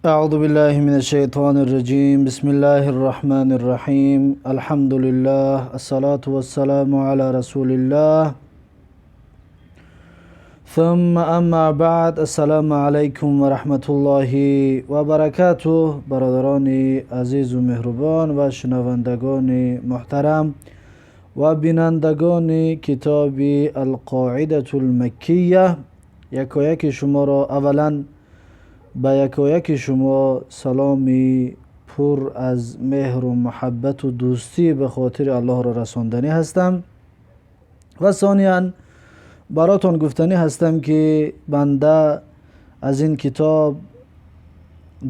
أعوذ بالله من الشيطان الرجيم. بسم الله الرحمن الرحيم. الحمد لله، الصلاة والسلام على رسول الله، ثم أما بعد. السلام عليكم ورحمة الله وبركاته. برادران عزیز و مهربان و شنوندگان محترم و بینندگان کتاب القاعدة المکیه، یکایک شما را، اولا به یکایک شما سلامی پر از مهر و محبت و دوستی به خاطر الله را رساندنی هستم و ثانیا براتون گفتنی هستم که بنده از این کتاب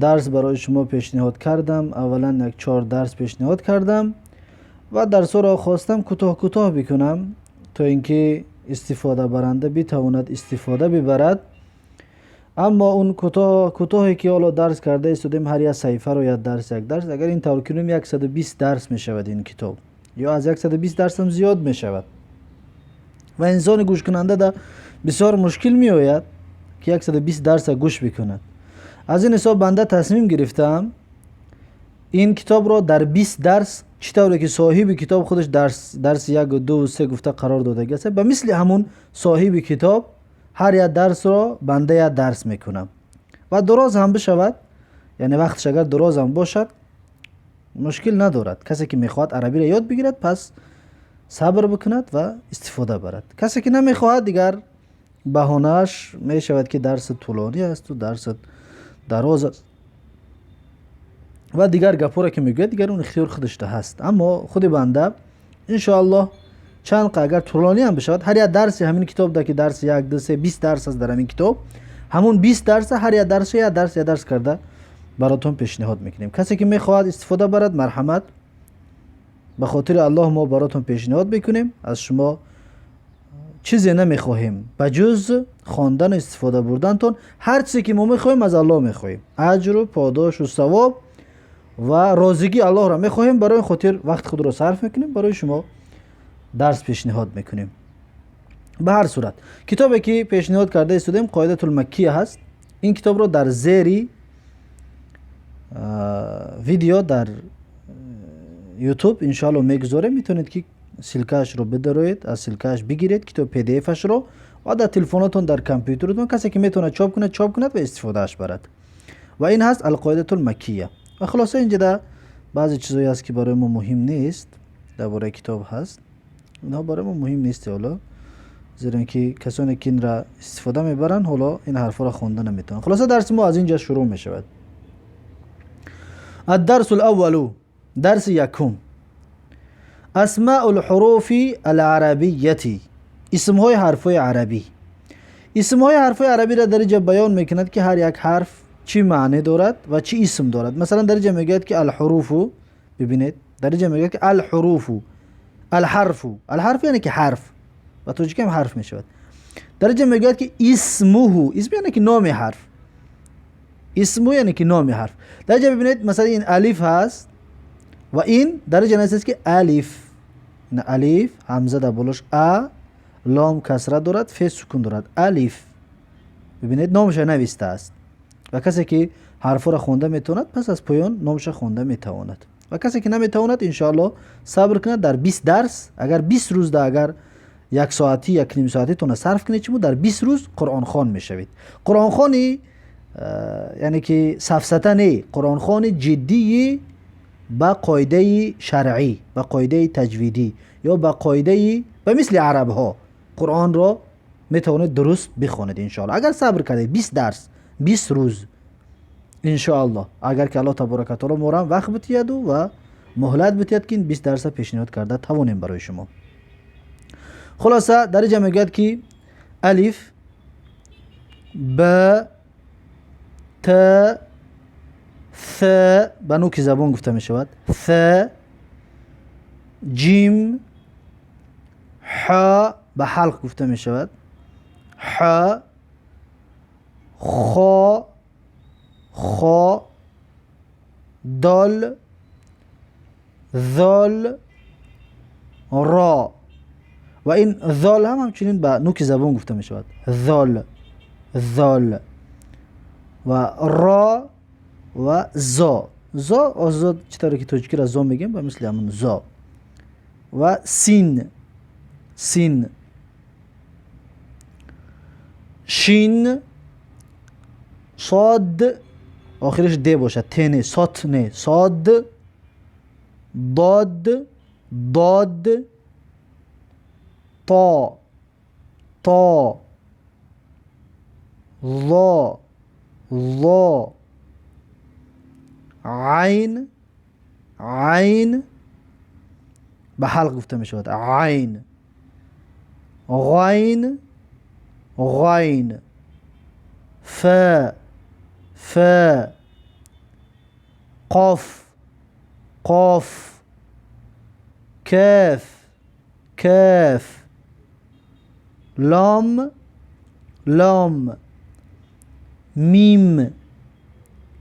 درس برای شما پیشنهاد کردم. اولا یک چهار درس پیشنهاد کردم و درس را خواستم کوتاه کوتاه بکنم تا اینکه استفاده برنده بتواند استفاده ببرد. اما اون کوتاه کوتاهی که حالا درس کرده ایستادیم، هر یک صحیفه رو یک درس یک درس، اگر این طور کنیم 120 درس میشود این کتاب یا از 120 درس هم زیاد میشود و انسان گوش کننده ده بسیار مشکل می آید که 120 درس گوش بکند. از این حساب بنده تصمیم گرفتم این کتاب را در 20 درس، چطوری که صاحب کتاب خودش درس درس یک و دو و سه گفته قرار داده است، به مثل همون صاحب کتاب هر یک درس را بنده یک درس میکنم و دراز هم بشود، یعنی وقتش اگر دراز هم باشد مشکل ندارد. کسی که میخواهد عربی را یاد بگیرد پس صبر بکند و استفاده برد. کسی که نمیخواهد دیگر بهانه‌اش میشود که درس طولانی است و درس دراز است و دیگر گپا که میگوید، دیگر اون اختیار خودش ده هست. اما خود بنده انشاءالله چند اگر طولانی هم بشود، هر یک درسی همین کتاب ده که درس یک، دو، سه، 20 درس است در همین کتاب، همون 20 درس هر یک درس یک درس یک درس کرده براتون پیشنهاد میکنیم. کسی که میخواهد استفاده برد، مرحمت، به خاطر الله ما براتون پیشنهاد میکنیم. از شما چیزی نمیخواهیم بجز خواندن و استفاده بردنتون. هر چیزی که ما میخواهیم از الله میخواهیم، اجر و پاداش و ثواب و راضیگی الله را میخواهیم. برای خاطر وقت خود را صرف میکنیم، برای شما درس پیشنهاد میکنیم. به هر صورت کتابی که پیشنهاد کرده ایستادیم قاعدة المکیه هست. این کتاب رو در زیری ویدیو در یوتیوب انشالله میگذاریم. میتونید که ссылка ش رو بدروید، از ссылка ش بگیرید کتاب PDF ش رو و در تلفنتون، در کامپیوترتون، کسی که میتونه چاپ کنه چاپ کند و استفادهش برد. و این هست القاعده المکیه. و خلاصه اینجا در بعضی چیزایی هست که برای ما مهم نیست، درباره کتاب هست، اینها برای ما مهم نیست حالا، زیرا که کسانی که این را استفاده میبرن حالا این حرفا را خوانده نمیتونن. خلاصه درس ما از اینجا شروع میشود. الدرس الاول، درس یکم، اسماء الحروف العربیه، اسم های حرف های عربی. اسم های حرف های عربی را در اینجا بیان میکند که هر یک حرف چی معنی دارد و چی اسم دارد. مثلا در اینجا میگوید که الحروف، ببینید، در اینجا میگوید که الحروف، الحرف، الحرف یعنی که حرف و تاجیکی هم حرف میشود. در اینجا میگوید که اسمه، اسم یعنی که نام حرف، اسمه یعنی که نام حرف. در اینجا ببینید، مثلا این الف هست و این در اینجا است که الف، نه الف، همزه در بالاش، ا، لام کسره دارد، ف سکون دارد، الف. ببینید، نامش نوشته است و کسی که حرف را خونده میتواند پس از پایان نامش خونده میتواند و کسی که نمیتواند انشاءالله صبر کند. در 20 درس، اگر 20 روز ده، اگر یک ساعتی، یک نیم ساعتی تونه صرف کنید، چمو در 20 روز قرآن خوان میشوید. قرآن خوانی یعنی که سفسطه نه، قرآن خوان جدی با قاعده شرعی، با قاعده تجویدی یا با قاعده به مثل عرب ها قرآن را میتوانید درست بخوانید انشاءالله، اگر صبر کردید 20 درس، 20 روز انشاءالله، اگر که الله تبارک تعالی ما را وقت بتید و مهلت بتید که این 20 درس پیشنهاد کرده توانیم برای شما. خلاصه در اینجا میگوید که الف، ب، ت، ث، به نوک زبان گفته می شود، ث، جیم، ح، به حلق گفته می شود، ح، خا، خا، دال، ذال، را. و این ذال هم همچنین به نوک زبان گفته می شود، ذال، ذال و را. و زا. زا آزاد چطوری که تاجیکی را زا میگیم و مثل همون زا. و سین، سین، شین، صاد، آخرش د باشه، ت نه، سات نه، صاد، ضاد، ضاد، طا، طا، ظا، ظا، عین، عین، به حلق گفته می شود عین، غین، غین، فا، فا، قاف، قاف، کاف، کاف، لام، لام، میم،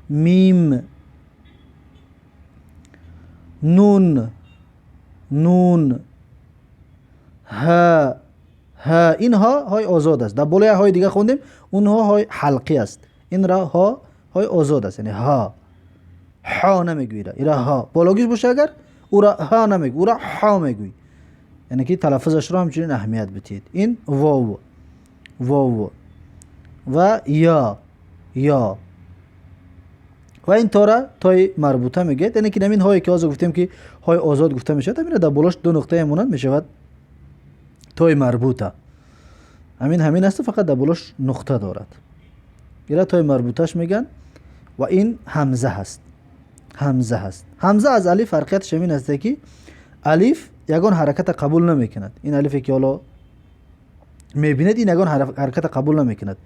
میم، نون، نون، ها، ها. این ها های آزاد است. در بالای های دیگه خوندیم اونها های حلقی است. این را ها های آزاد است، یعنی ها، ها نمیگویی، ایرا ها بالاگیش باشه اگر او را ها نمیگویی، او را ها میگویی، یعنی که تلفظش را همچنین اهمیت بدید. این واو، واو و یا، یا و این تاره تای مربوطه میگه، یعنی که همین هایی که آزاد گفتیم که های آزاد گفته میشود، همین در بالاش دو نقطه مانند میشود تای مربوطه. همین همین است، فقط در بالاش نقطه دارد. اینا تای مربوطهش میگن. و این همزه هست، همزه هست. همزه از الف فرقیتش همین است که الف یگان حرکت قبول نمیکند. این الفی که حالا میبیند این یگان حرکت قبول نمیکند،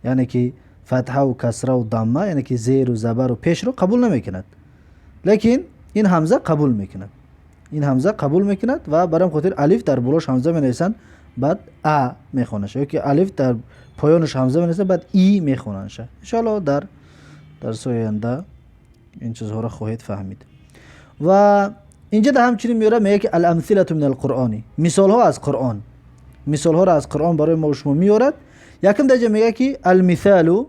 یعنی که فتحه و کسره و ضمه، یعنی که زیر و زبر و پیش رو قبول نمیکند. لیکن این همزه قبول میکند، این همزه قبول میکند و برام خاطر الف در بالاش همزه می نویسند، بعد ا میخوانش، یا که الف در پایانش همزه می نویسند، بعد ای میخوانش. ان شاء الله در درس آینده این چیزها را خواهید فهمید. و اینجا در همچنین میاره، میگه که الامثله من القرآن، مثال ها از قرآن، مثال ها را از قرآن برای ما و شما میارد. یکم درجه میگه که المثال،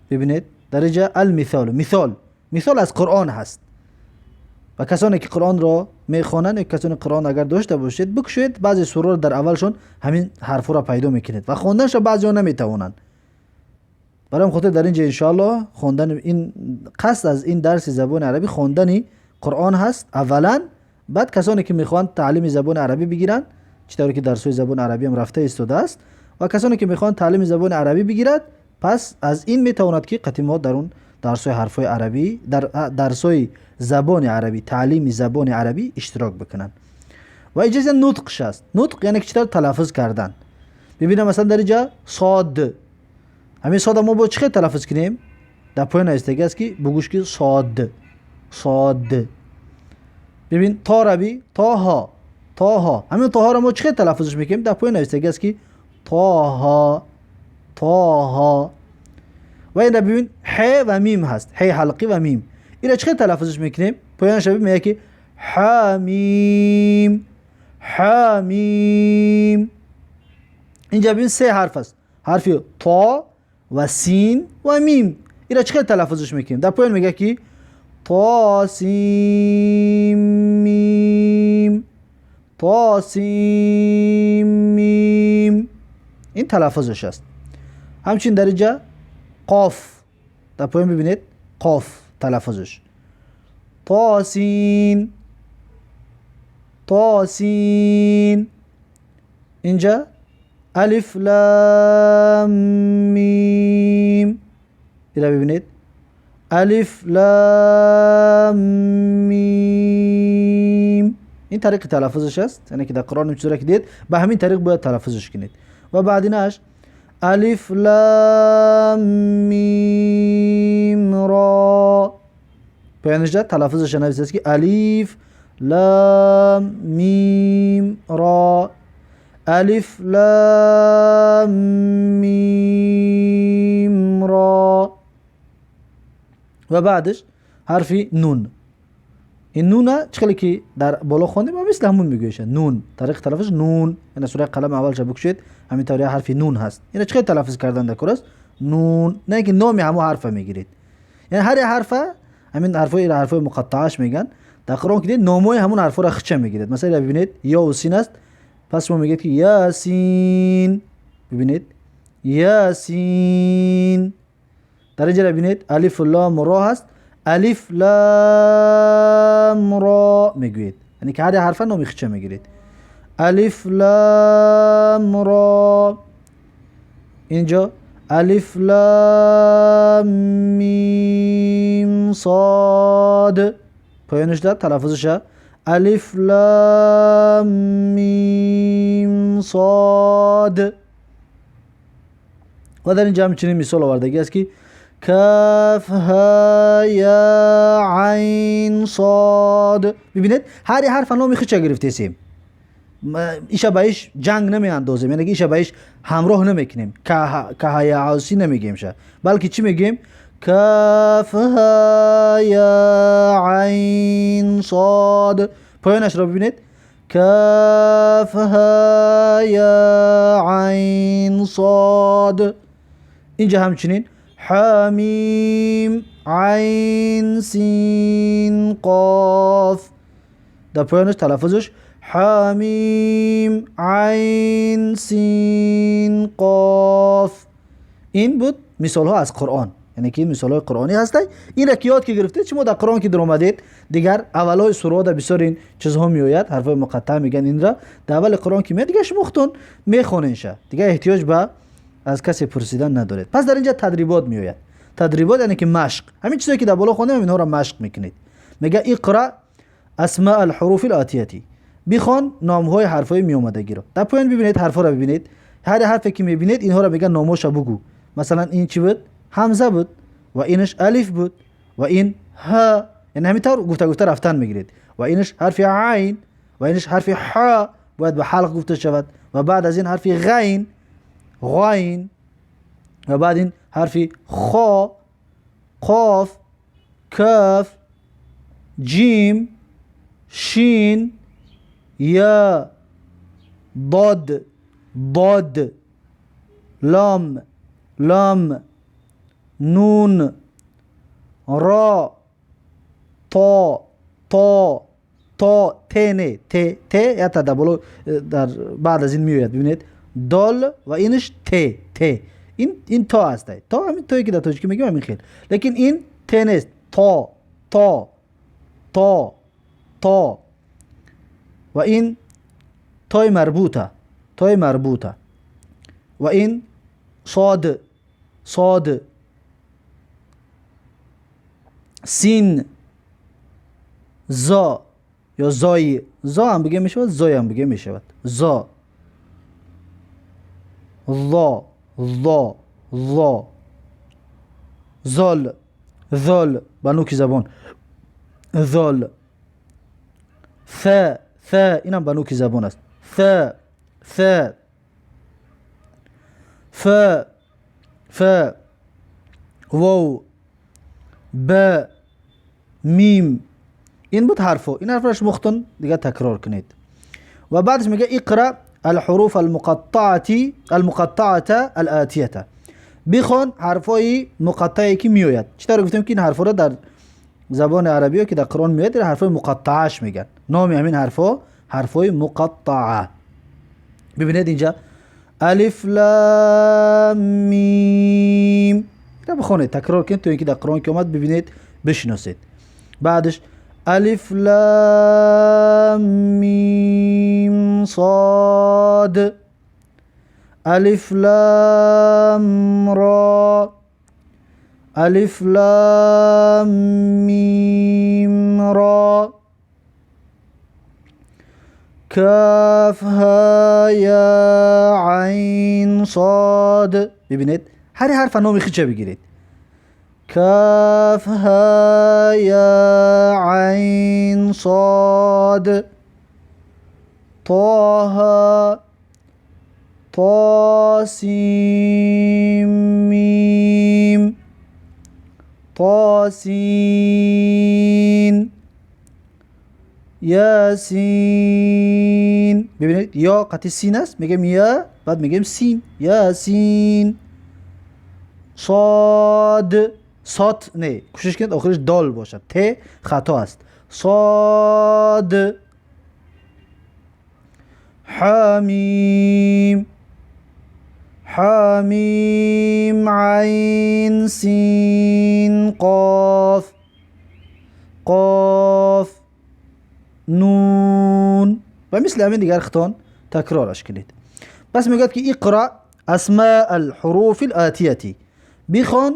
ببینید درجه المثال، مثال، مثال از قرآن هست. و کسانی که قرآن را میخوانند، کسانی قرآن اگر داشته باشید بکشید، بعضی سوره را در اولشون همین حرف را پیدا میکنید و خواندنش بعضی ها نمیتوانند. برای خاطر در اینجا انشاءالله خواندن این قصد از این درس زبان عربی خواندن قرآن هست اولا. بعد کسانی که میخوان تعلیم زبان عربی بگیرن، چطوری که درس‌های زبان عربی هم رفته ایستاده است، و کسانی که میخوان تعلیم زبان عربی بگیرد، پس از این میتواند که قطعی در اون درس‌های حرف‌های عربی، در درس‌های زبان عربی، تعلیم زبان عربی اشتراک بکنن. و اجازه نطقش است. نطق یعنی که چطور تلفظ کردن. ببینم مثلا در اینجا صاد، همین صاد ما با چه تلفظ کنیم؟ در پایین ایستگی است که بگوش که صاد، صاد. ببین تا ربی، تاها، تاها، همین تاها را ما چه تلفظش میکنیم؟ در پایین ایستگی است که تاها، تاها. و این را ببین ح و میم هست، ح حلقی و میم، این را چه تلفظش میکنیم؟ پایان شبیه میگه که حمیم، حمیم. اینجا ببین سه حرف است، حرف تا و سین و میم، این را چه تلفظش میکنیم؟ در پایان میگه که تا سین میم، تا سین میم، این تلفظش است. همچنین در اینجا قاف، در پایین ببینید قاف تلفظش، تا سین، تا سین. اینجا الف لام میم، اینجا ببینید الف لام میم، این طریق تلفظش است، یعنی که در قرآن چیزی که دید به همین طریق باید تلفظش کنید. و بعدینش الف لام میم را، پایانش تلفظش نویسه است که الف لام میم را، الف لام میم را. و بعدش حرف نون، این نون چخلی که در بالا خوندیم مثل همون میگویشه نون، طریق تلفظ نون، یعنی سوره قلم اولش بکشید همین طوری حرف نون هست. اینا چخلی تلفظ کردن در است نون، نه اینکه نامی همون حرف میگیرید، یعنی هر حرف ҳамин ҳарфҳои ҳарфҳои муқаттааш мегӯянд. Дар Қуръон ки дидед, номҳои ҳамон ҳарфҳоро хича мегиред. Масалан, бибинед, ё син аст, пас шумо мегӯед, ки ясин. Бибинед, ясин. Дар инҷа бибинед, алиф лом ро ҳаст, алиф лам ро мегӯед, яъне ки ҳар ҳарфа номи хича мегиред. Алиф лам ро. Инҷо алиф лам мим сод. Поёнаш да талаффузаша алиф лам мим сод. Ва дар инҷа ҳамчунин мисол овардагӣ аст, ки каф ҳа я айн сод. Бибинед, ҳар ҳарфа номи хича гирифтесем, иша ба иш ҷанг намеандозем, яъне ки иша ба иш ҳамроҳ намекунем, каҳаяси намегӯем ша, балки чӣ мегӯем? Каф ҳа я айн сод. Поёнашро бибинед, каф ҳа я айн сод. Инҷа ҳамчунин ҳамим айн син қоф. Дар поёнаш талаффузаш ҳамим айн син қоф. Ин буд мисолҳо аз Қуръон, яъне ки ин мисолҳои қуръонӣ ҳастай. Инра ки ёд ки гирифтед, шумо дар Қуръон ки даромадед, дигар аввалҳои сураҳо бисёр ин чизҳо меояд, ҳарфҳои муқаттаъ мегӯянд. Инра дар аввали Қуръон ки меояд, дигар шумо худтон мехоненша, дигар эҳтиёҷ ба аз касе пурсидан надоред. Пас дар инҷа тадрибот меояд. Тадрибот, яъне ки машқ. Ҳамин чизое ки дар боло хондем, инҳоро машқ мекунед. Мега: اقرأ أسماء الحروف الآتية. Бихон номҳои ҳарфҳои меомадагиро. Дар поён бибинед, ҳарфҳоро бибинед. Ҳар ҳарфе ки мебинед, инҳоро мегӯян, номоша бугӯ. Масалан, ин чӣ буд? Ҳамза буд, ва инаш алиф буд, ва ин ҳа. Яъне ҳамин тавр гуфта гуфта рафтан мегиред. Ва инаш ҳарфи айн, ва инаш ҳарфи ҳа, бояд ба ҳалқ гуфта шавад, ва баъд аз ин ҳарфи ғайн, ғайн, ва баъд ин ҳарфи хо, қоф, каф, ҷим, шин, я, дод, дод, лом, лом, нун, ро, то, то, то, те, не те, те ята дар боло, дар баъд аз ин меояд. Бибинед, дол ва инаш те, те. Ин то ҳастай, то, ҳамин тое ки дар тоҷикӣ мегӯем, ҳамин хел, лекин ин те нест. То, то, то, то. Ва ин тои марбута, тои марбута. Ва ин сод, сод, син, зо ё зои, зо ҳам бигем мешавад, зой ҳам бигем мешавад, зо, ло, ло, ло, зол, зол, ба нуки забон зол, th, th, инам ба нуки забон аст, th, th, ф, ф, вов, б, мим. Ин буд ҳарфо. Ин ҳарфро шумо худтон дигар такрор кунед. Ва баъдаш мега: اقرأ الحروف المقطعة الآتية. Бихон ҳарфҳои муқаттае ки меояд. Чӣ тавр гуфтем, ки ин ҳарфҳоро дар забони арабиё ки дар Қуръон меояд, ҳарфҳои муқаттааш мегӯянд. Номи ҳамин ҳарфҳо ҳарфҳои муқаттаа. Бибинед, инҷа алиф лам мим. Ира бихонед, такрор кунед, то ин ки дар Қуръон ки омад, бибинед, бишиносед. Баъдаш алиф лам мим сод, алиф лам ро, алиф лам мим ро, каф ҳа я айн сод. Бибинед, ҳар ҳарфа номи хича бигиред. Каф ҳа я айн сод, тоҳа, тосим мим, тосин, ясин. Бибинед, ё қати син аст, мегӯем я, баъд мегӯем син, ясин, сод. сот не, кӯшиш кунед охириш дол бошад, т хато аст. Сод, ҳамим, ҳамим, айн, син, қоф, қоф, нун ва мисли ҳамин дигар худтон такрораш кунед. Пас мегӯяд ки اقرأ أسماء الحروف الآتية, бихон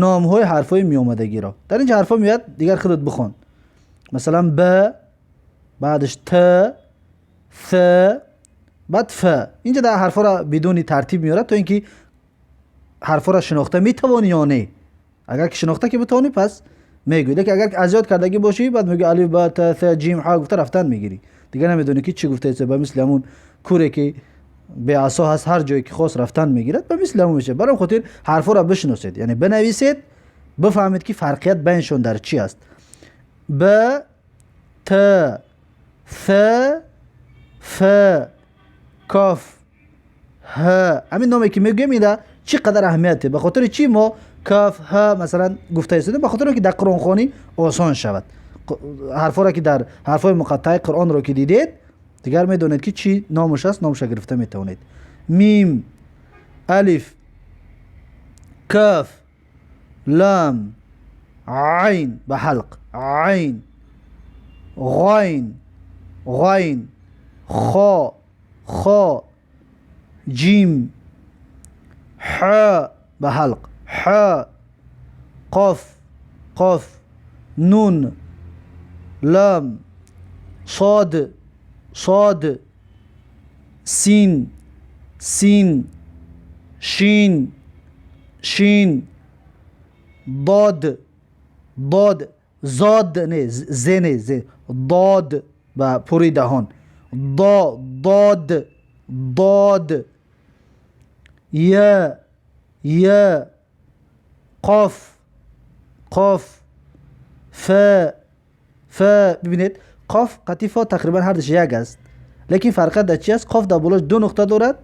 номҳои ҳарфҳои меомадагиро. Дар инҷа ҳарфҳо меояд, дигар худат бихон. Масалан, б, баъдаш т, с, баъд ф. Инҷа дар ҳарфҳоро бидуни тартиб меорад, то ин ки ҳарфҳоро шинохта метавонӣ ё не. Агар ки шинохта ки битавонӣ, пас мегӯӣ, лекин агар аз ёд кардагӣ бошӣ, баъд мегӯӣ алиф, ба, т, с, ҷим, ҳа гуфта рафтан мегирӣ, дигар намедонӣ ки чӣ гуфтаи. Ба мисли ҳамун куре ки беасо ҳаст, ҳар ҷое ки хост рафтан мегирад, ба мисли ҳамун мешавад. Барои хотир ҳарфҳоро бишиносед, яъне бинависед, бифаҳмед ки фарқият байншон дар чӣ аст. Б, т, с, ф, коф, ҳ. Ҳамин номе ки мегӯем, ина чӣ қадар аҳамияте. Ба хотири чӣ мо каф, ҳ масалан гуфта истодем? Ба хотире ки дар қуръонхонӣ осон шавад. Ҳарфҳоро ки дар ҳарфҳои муқаттаи қуръонро ки дидед, дигар медонед ки чӣ номаш аст, номаша гирифта метавонед. Мим, алиф, каф, лам, айн ба ҳалқ, айн, ғайн, ғайн, хо, хо, ҷим, ҳ ба ҳалқ, ҳ, қоф, қоф, нун, лам, сод, сод, син, син, шин, шин, дод, дод, зод не, зе не, зе, дод ба пури даҳон, до, дод, дод, я, я, қоф, қоф, ф, ф. Бибинед, қоф қати фо тақрибан ҳардуш як аст, лекин фарқият дар чи аст? Қоф дар болош ду нуқта дорад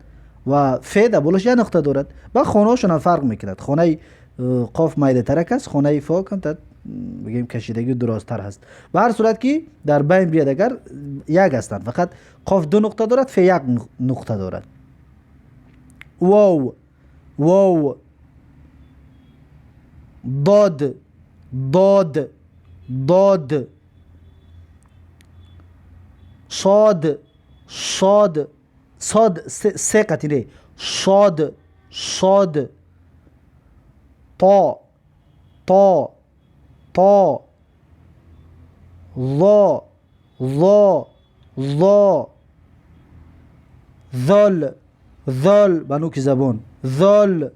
ва ф дар болош як нуқта дорад. Ба хонаҳошон ҳам фарқ мекунад. Хонаи қоф майдатарак аст, хонаи фо камтар, бигем, кашидагӣ дурозтар ҳаст. Ба ҳар сурат ки дар байн биёд, агар як ҳастанд, фақат қоф ду нуқта дорад, ф як нуқта дорад. Вов, вов, дод, дод, дод, сод, сод, сод, се қати не, сод, сод, то, то, то, ло, ло, ло, зол, зол ба нуки забон, зол,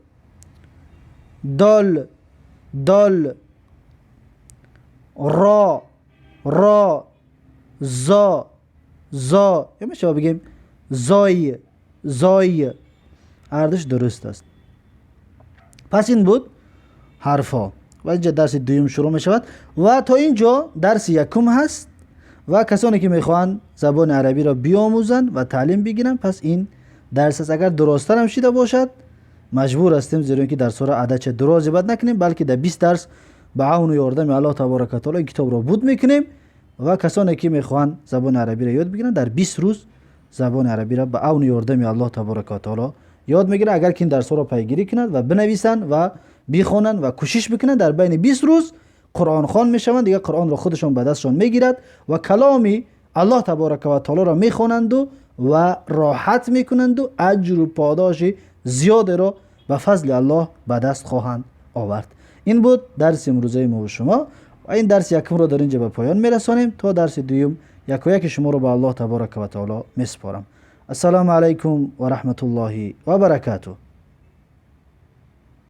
дол, дол, ро, ро, зо, зо, ё мешава бигем зой, зой, ҳардуш дуруст аст. Пас ин буд ҳарфҳо ва инҷа дарси дуюм шурӯъ мешавад ва то ин ҷо дарси якум ҳаст. Ва касоне ки мехоҳанд забони арабиро биомӯзанд ва таълим бигиранд, пас ин дарс аст. Агар дурозтарам шида бошад, маҷбур ҳастем, зеро ин ки дарсҳоро ададча дуроз ибад накунем, балки дар 20 дарс ба авну ёрдами Аллоҳ таборака таоло ин китобро буд мекунем. Ва касоне ки мехоҳанд забони арабиро ёд бигиранд, дар 20 рӯз забони арабиро ба авну ёрдами Аллоҳ таборака таоло ёд мегиранд, агар ки ин дарсҳоро пайгирӣ кунанд ва бинависанд ва бихонанд ва кӯшиш бикунанд. Дар байни 20 рӯз қуръонхон мешаванд, дигар қуръонро худашон ба дастшон мегирад ва каломи Аллоҳ таборака ва таолоро мехонанду ва роҳат мекунанду аҷру подоши зиёдеро ба фазли Аллоҳ ба даст хоҳанд овард. Ин буд дарси имрӯзаи мо шумо ва ин дарси якумро дар инҷа ба поён мерасонем. То дарси дуюм якояки шуморо ба Аллоҳ таборака ва таоло месупорам. Ассалому алайкум ва раҳматуллоҳи ва баракатуҳ.